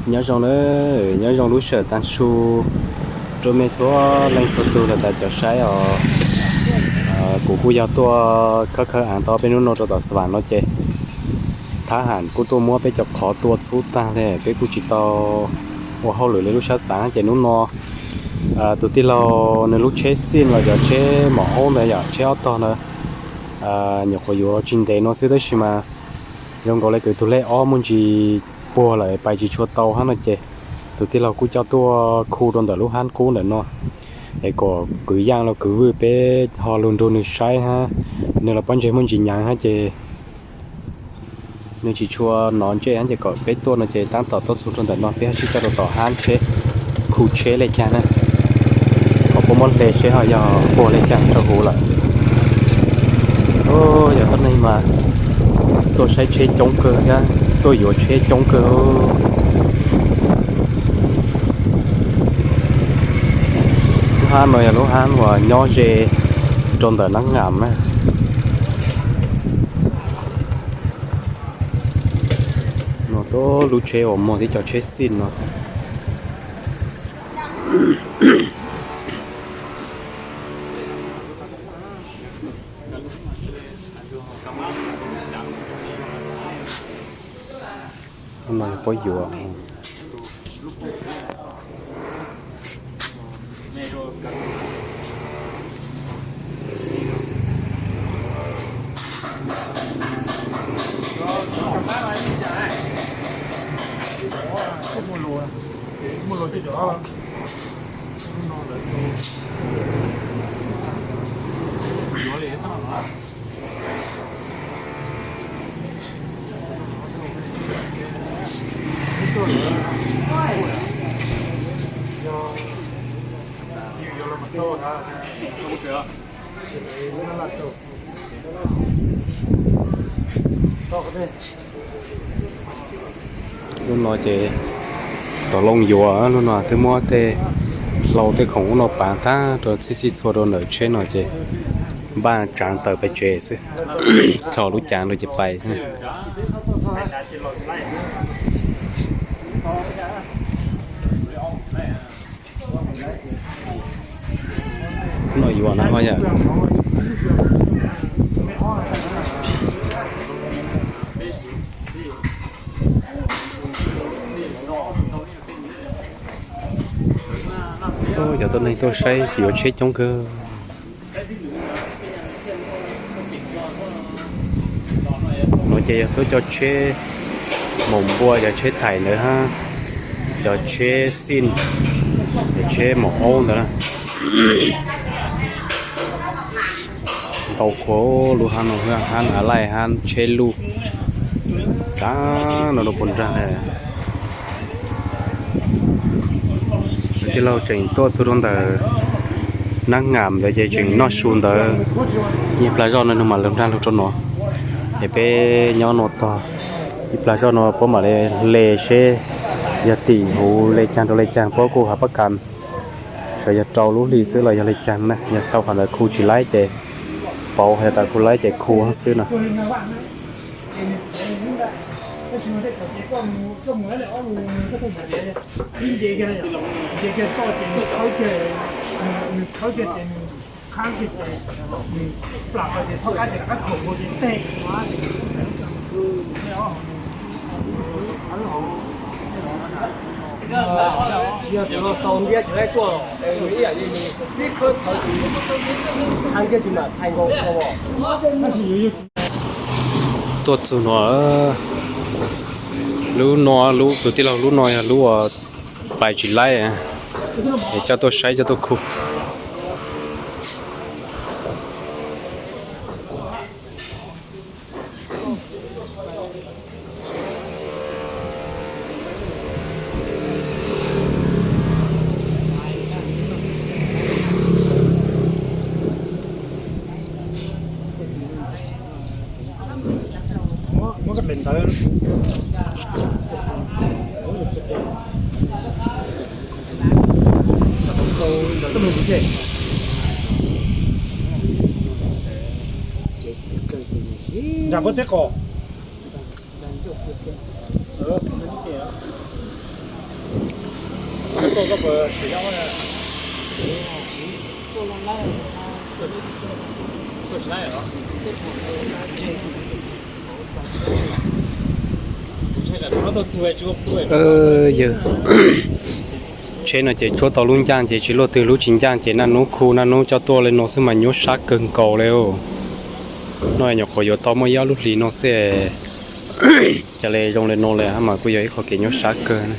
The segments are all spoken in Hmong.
Nyob zoo na, nyob zoo lub sij hawm tav su rau mej txhua leej txhua tug los tas cov saib os. Kuv kuj yog tuaj khawb khawb aav tau peb hnub no rau tom Xas Vas no ces thab ham kuj tuaj muab peb cov qhov tua txhub tag li, peb kuj tsis tau ua hauj lwm li lub sab xav ces hnub no tus tij laug nws lub tsheb xij los cov tsheb maum aub ntawd yom, tsheb ob tog ntawd nyuam qhuav yuav tsis ntev no xwb tab sis mas zoo nkaus li kwv tug lej ob muaj ntsis puag lawm pais tsis tshua tau hab no ces tus tij laug kuj coj tuaj khu rau ntawm lub hab qub ntawm no es kom kwv yaj los kwv vwj peb ho lug nrug nws saib hab, nws los pob ntseg muaj ntsis nyaav hab ces nws tsis tshua nov ntsej hab ces kom peb tuaj no ces taab tom tuaj txug rau ntawm no peb ho sib coj rau tom hab tsheb khu tsheb le caag na. Ho puab muab hle seb ho yog puag le caag rau huv lawm. Yog tuab neeg mas tuaj saib tsheb coob kawg thiab tuaj yuav tsheb coob kawg. Lub hab no yog lub hab uas nyob ze rau ntawm Naab Ngam na. No tuab lub tsheb uas muag tib co tsheb xij no. No puab yuav Lub no ces tom loo yuav, lub no twb muab tej hlau tej khoom ub no pav tag rau txhij txhij txhua rau ntawm tsheb no ces npaj tsaav taws pais tsev xwb, tso lub caav rau ces pais xwb. No yuav na ho yom. Cov tuab neeg tuaj saib yuav tsheb coob kawg. No ces yog tuaj coj tsheb maum npua, cov tsheb thaim ntawd hab, cov tsheb xij, cov tsheb maum aub ntawd na. Ntau kua lub hab no, hab av laij hab tsheb luj, tag no rau puag nraag. Tij laug tseem tuaj txug rau ntawm Naab Ngam ntawd ces tseem noj su ntawd. Ib plag zoj no nwg mam lug nraag lug rau no, es peb nyob no tog. Ib plag zoj no puab mam le le seb yog tim huv le caag rau le caag, puab kuj has pab kas, sawv yog rau lub hli xwb los yog le caag na. Yog tau qhov ntawd khu tsis laib ces pauv, yog tas khu laib ces khu xwb no. Tuaj txug no, lub no, lub tus tij laug lub no yog lub uas pais tsis laib, es coj tuaj saib coj tuaj khu. Nram puab teb qos. Yawg, tsheb no ces tshuab tau lub ncaaj ces tsis luaj twg, lub tsis ncaaj ces Naj Nub khu Naj Nub coj tuaj li no xwb mas nyuaj sab kawg nkaus li. No nyuam qhuav yuav tau muaj ib ob lub hlis no xwb, ca le zoo li no li mas kuj yog ib qho kev nyuaj sab kawg na.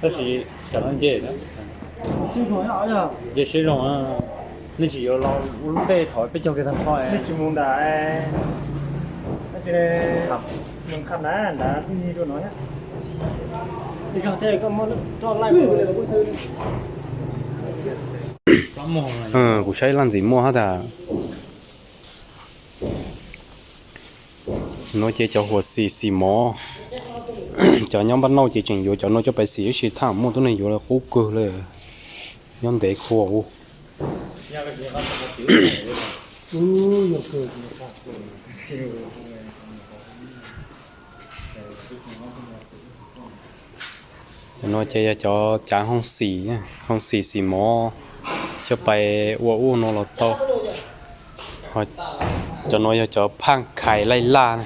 Tab sis cov no nce, nce siab zoo, nej tsis yuav los ua lub ntej thaum peb cog kiag tag nrho, nej tsis mus nram, mus qham nrad, nrad twb yig dua no thiab. Yog thiab koj muab roj laij. Kuv saib laj ntxim muaj hab tas. No ces cov huam xim xim mov, cov nyob npaj nauj ces tseem yuav cov no coj pais xim ib si, thaum muaj tuab neeg yuav qub kawg li, nyob ntev khuav. Cov no ces yog cov cav hoob xim, hoob xim xim mov, coj pais ua ub no los tau. Cov no yog cov phaaj khais laij laj,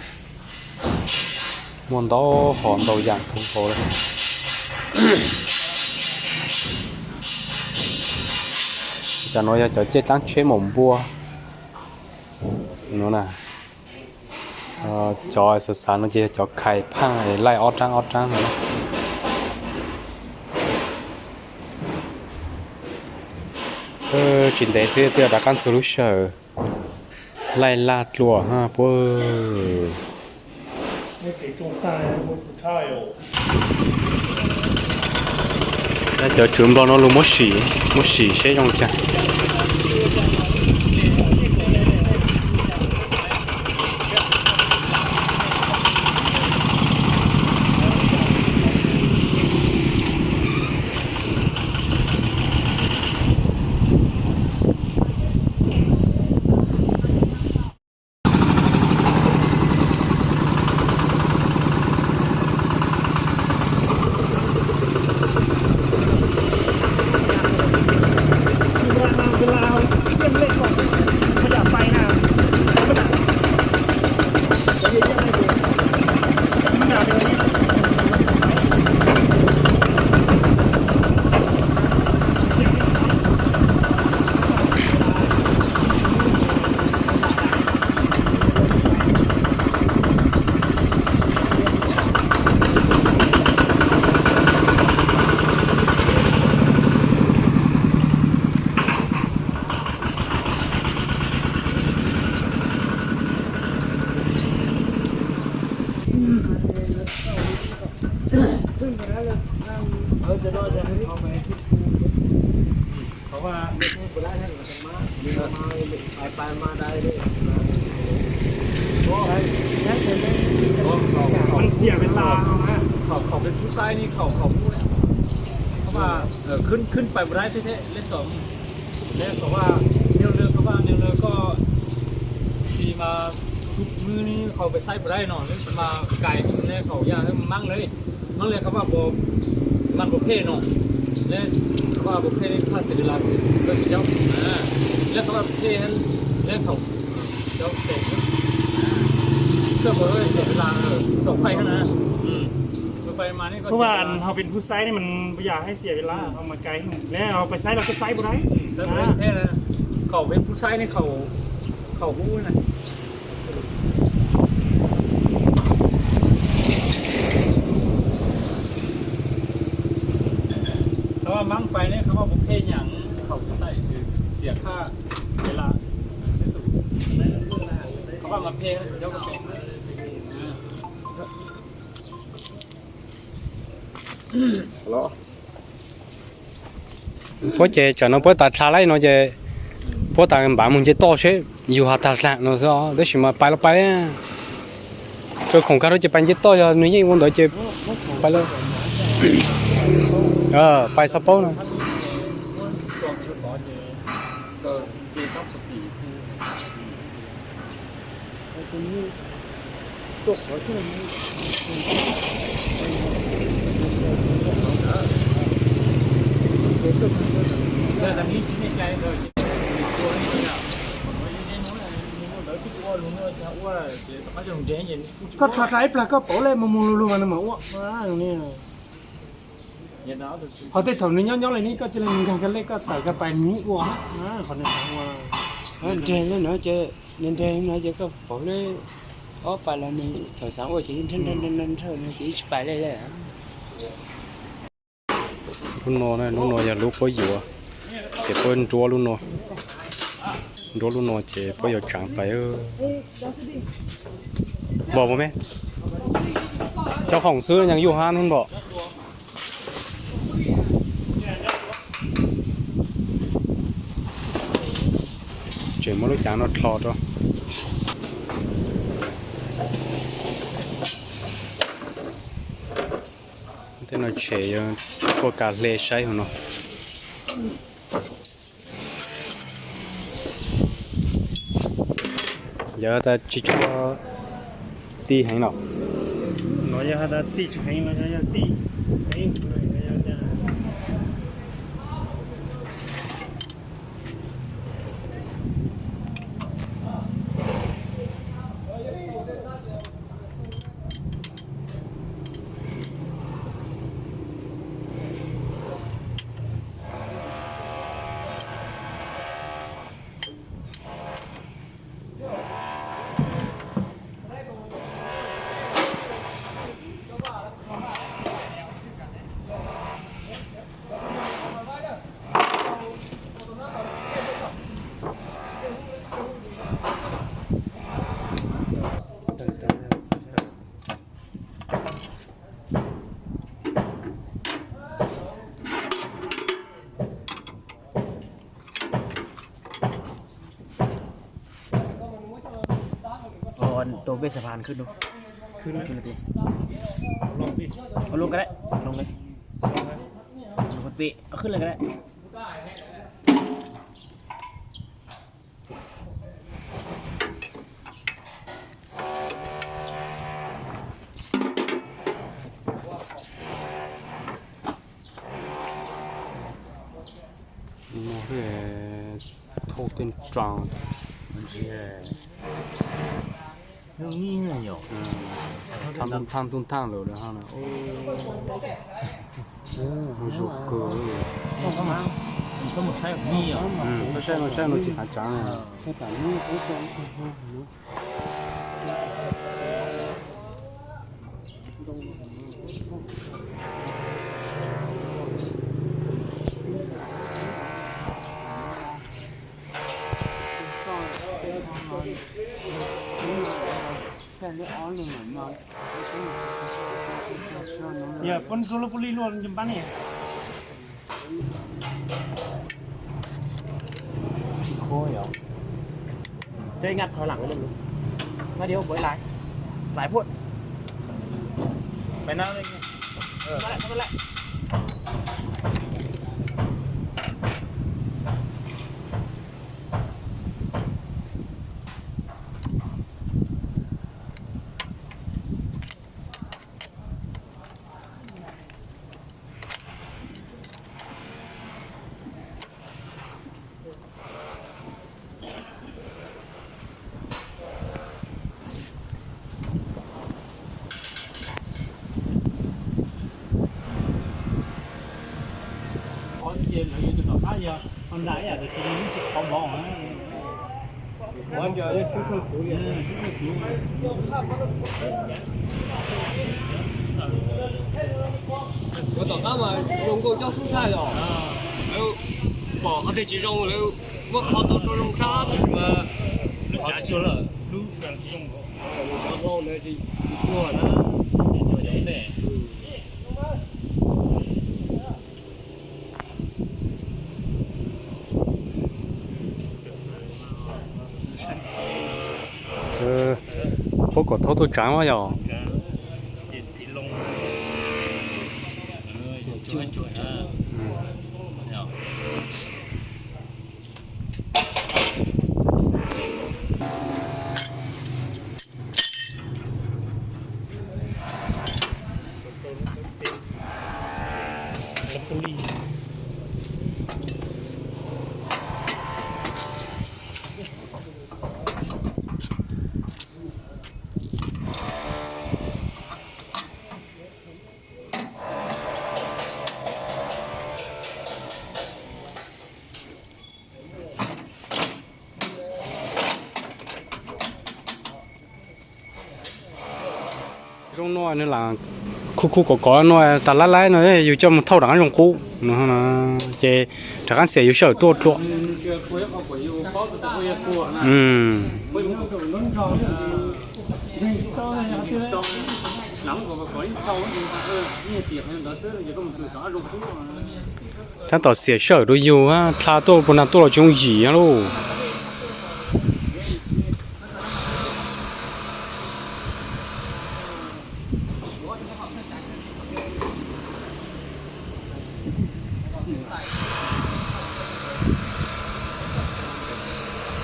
muaj ntau hom ntau yaam kawg nkaus li. Cov no yog cov caij dlaab tsheb maum npua no na. Cov xav xav no ces yog cov khais phaaj laij ob raab ob raab no. Tsis ntev xwb twb rov qab txug lub sij hawm laij laj dlua puab. Cov tswv nplog no luag muab sim, muab sim seb zoo li cas.มันเสียเวลา เขาเขาเป็นผู้ชายนี่เขาเขาพูดเขาว่า เออ ขึ้นขึ้นไปบ่ได้แท้ๆ เลขสอง แล้วเขาว่าแนวเรือเขาว่าแนวเรือก็สิมาทุกมื้อนี้เขาไปใช้บ่ได้เนาะ แล้วสิมาไกลนี่แล้วเขาอยากให้มันมั่งเลย มั่งเลยเขาว่าบ่ มันบ่เพ่เนาะ แล้วเขาว่าบ่เพ่นี่ถ้าเสียเวลาสิก็สิเจ้า อ่า แล้วเขาว่าเพ่นั้น แล้วเขา เจ้าเตะ เพื่อบ่ให้เสียเวลา เออ สองไฟเท่านั้นนะ อืม ไปมานี่ก็ เพราะว่าอันเราเป็นผู้ใช้นี่มันบ่อยากให้เสียเวลา เอามาไกล แล้วเอาไปใช้เราก็ใช้บ่ได้ ใช้บ่ได้แท้นะ เขาเป็นผู้ใช้นี่เขา เขาฮู้นะ Puab ces tsam no puab tas tsha laib no ces puab tas npav moog nce toj seb yug has tas dlaag no xwb, tab sis mas pais los pais, tsaws khoom kag rau ces pais nce toj, yog nws yeej ua ntawd ces pais, pais xav paub no. Koj rho dlha ib plag koj pauv le, mus mus lug lug mas nws mam ua. Ho tej thaum nws nyob nyob le ne, koj cia li mus nkag kag lej koj tawm kag pais nws ua. Qhov nws xav ua, nws nreg le no ces, nws nreg no ces koj pauv le ob pais los nws thaum xav ua ces nrhawj nrhawj nrhawj nrhawj no ces ib tsis pais le le. Lub no, lub no yog lub puab yuav, ces puab nruab lub no, nruab lub no ces puab yuav tsaav pais. Npaum me, cov khoom xwb yeej yuj hab nub npaum. Tseem muab lub caav no dlho rau. Tej no tshem yog kuaj kav hle saib hauv no. Yog has tas tsis tshua tij heev los? No yog has tas tij tsis heev los yog tij heev? Tua peb xà phàn khwb du. Khwb du. Ua lub ko dab, lub ko dab. Khwb le ko dab. Thauj tej nraag. Thaj ntuj thaj lawm lawm hab na. Zoo kawg. Txhob saib no, saib no tsis xav tsav. Yog pon rua lub pus lij luaj npab ne. Tsis khua yom. Tseem ngaj qhov lam, ngaj dib puas lais, lais puag. Pais no. Qhov ces lawv yuav tus tom qab yog Honda ib yam, tab sis nws tsis qhov mov. Tus tom qab mas zoo nkauj cob xub tshaj yom. Lawv pom qhov twg tsis zoo lawv muab kho tau rau zoo tshaj, tab sis mas lub cav tsis zoo lawm, lub cav tsis zoo, cov hlau ntawd tsis tuag na. Puab kom thaub tuaj tsav mas yog. Zoo no nws lam khu khu kov kov no tas laib laib no yus coj mus thauj rov qab zoo qub no, ces rov qab xiam yus sij hawm tuaj dlua. Tab tom xiam sij hawm rau yus, dlha tuaj puas nag tuaj los tsis yooj yim lauj.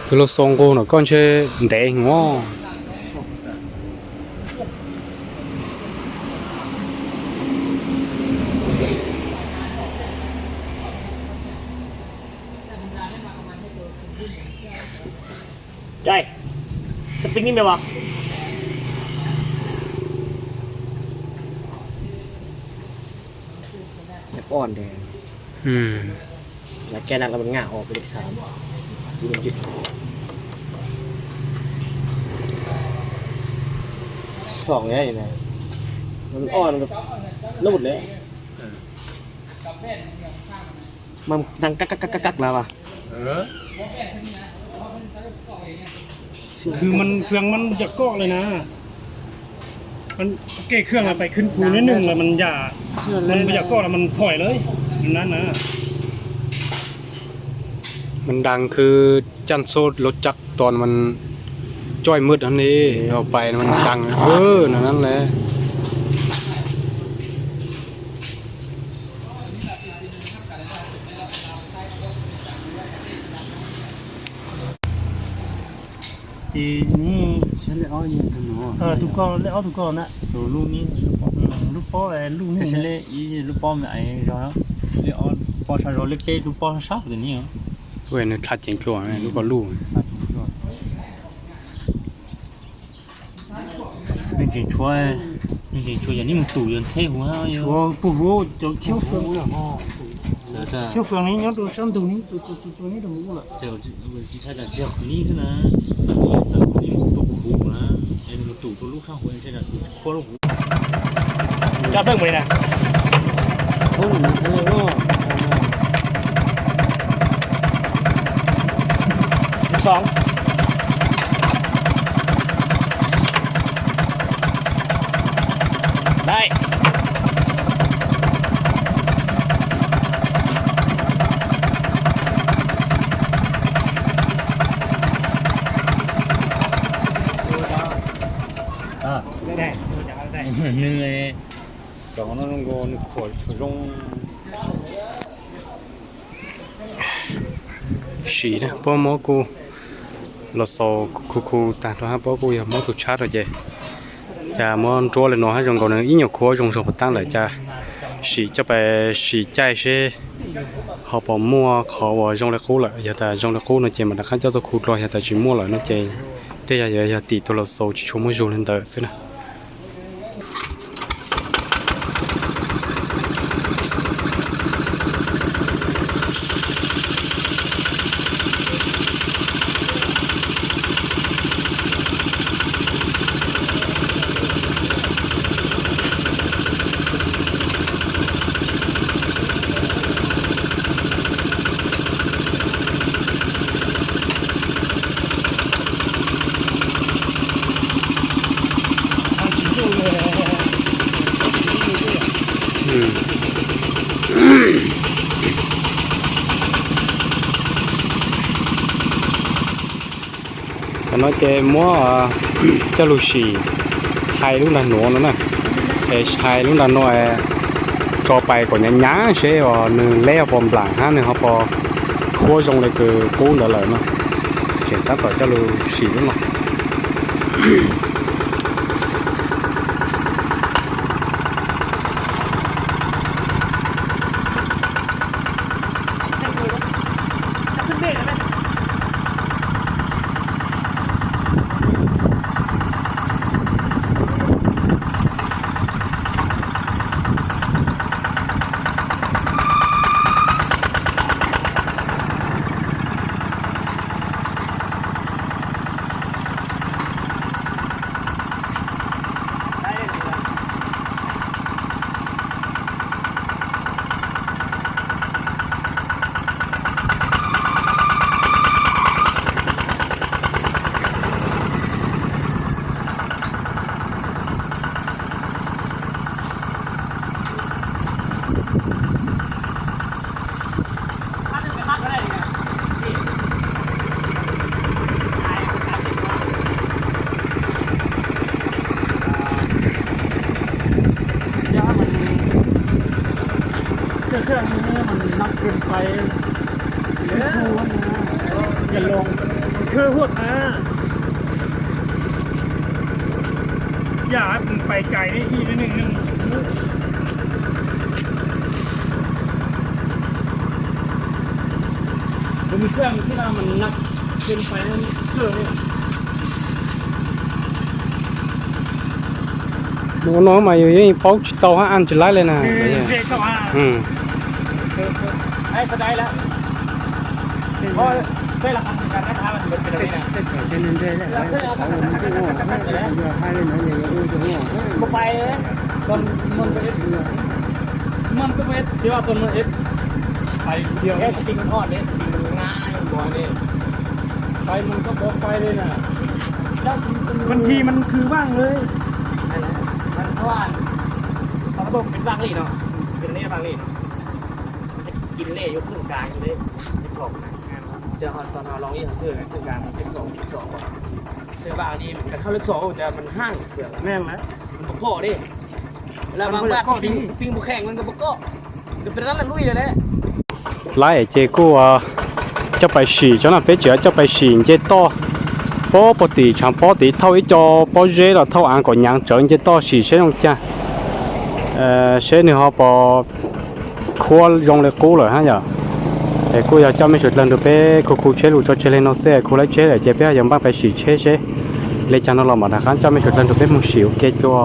Tus laus xaus nqug no koj ntshe ntev heev os. Oj, lawv cai nag lawv ngam os, peb sam, txom nyem, oj, lub lawm, mas tag kab kab kab kab lawm.คือมันเฟืองมันอยากเกาะเลยนะ มันเกะเครื่องอะ ไปขึ้นภูนิดนึงแล้วมันอย่า มันไม่อยากเกาะแล้วมันถอยเลย แบบนั้นนะ มันดังคือจั่นโซ่รถจักรตอนมันจ้อยมืดนั่นเอง เราไปมันดัง เออ นั่นแหละ Ces tus ko lej ob tug ko na, tus lub ni, lub pob lub ni, lub pob me zog, lub pob sab zog, lub peb lub pob sab tus ni. Nws dlha ceev dlua lub ko luj. Nws tseem tshuav, nws tseem tshuav yog neb mus tum yog ntxheb huv, tshuav puag huv cov khiab fwm, khiab fwm ni nyob rau sab ntug ni, tsis yog qhov ni xwb na, neb mus tum huv na, nws mus tum rau lub sab huv, ntshai tsam tus qhuab lub huv. Coj peb mus li na. Nws, cov no zoo nkaus nws khuam zoo. Sim na, puab muab kuj los xaus khu khu tag rau hab, puab kuj yog muab tus tshab rau ces cas muab nruab li no hab, zoo nkaus nws ib nyuag khuab zoo zog puas taab lawm, cas sim coj pais sim caij seb ho puas muaj qhov uas zoo li qub lawm. Yog tas zoo li qub no ces mam rov qab coj tuaj khu dlua, yog tas tsis muaj lawm no ces tej yog, yog, yog tim tus laus xaus tsis tshua muaj zug li ntawd xwb na. Ces muab coj lug sim hais lub nrag nuav no na. Es hais lub nrag nuav tso pais kom hnyav hnyav seb nws leb puas nplam hab nws ho puas khuab zoo le kws qub ntawd lawm no. Tseem tab tom coj lug sim lub no.เครื่องนี้มันหนักเกินไป อย่าลง มันเคลื่อนหวดนะ อย่าให้มันไปไกลนี่พี่นิดนึงนึง Ua no mas yus yeej paub tsis tau hab, an tsis laib le na.บางทีมันคือว่างเลย มันระบบเป็นว่างเลยเนาะ เป็นเล่ว่างเลยเนาะ มันจะกินเล่อยู่ครึ่งกลางอยู่เลย เจ็ดสองนะ เจอตอนเราลองเล่นเสื้อนะ ครึ่งกลางมันเจ็ดสอง เจ็ดสอง เสื้อว่างนี่มันก็เข้าเลขสอง แต่มันห่าง แม่นนะ มันบ่เกาะดิ เวลาบางบ้านปิง ปิงบ่แข็งมันก็บ่เกาะ ก็เป็นนั้นแหละ ลุยเลยแหละ Laib ces kuj coj pais sim tso na, peb tseem coj pais sim nce toj pob, pob tim tshav pob tid, thauj ib co pob zeb los thauj av kom hnyav tsawv nce toj sim seb zoo cas. Seb nws ho puas khuab zoo li qub lawm hab yom. Es kuj yog coj mej suav dlawg nrug peb khu khu tsheb lug tso tseg le no xwb, khu laib tsheb lawm ces peb yuav npaj pais sim tsheb seb le caag no los mam rov qab coj mej suav dlawg nrug peb moog sim ua ke dua.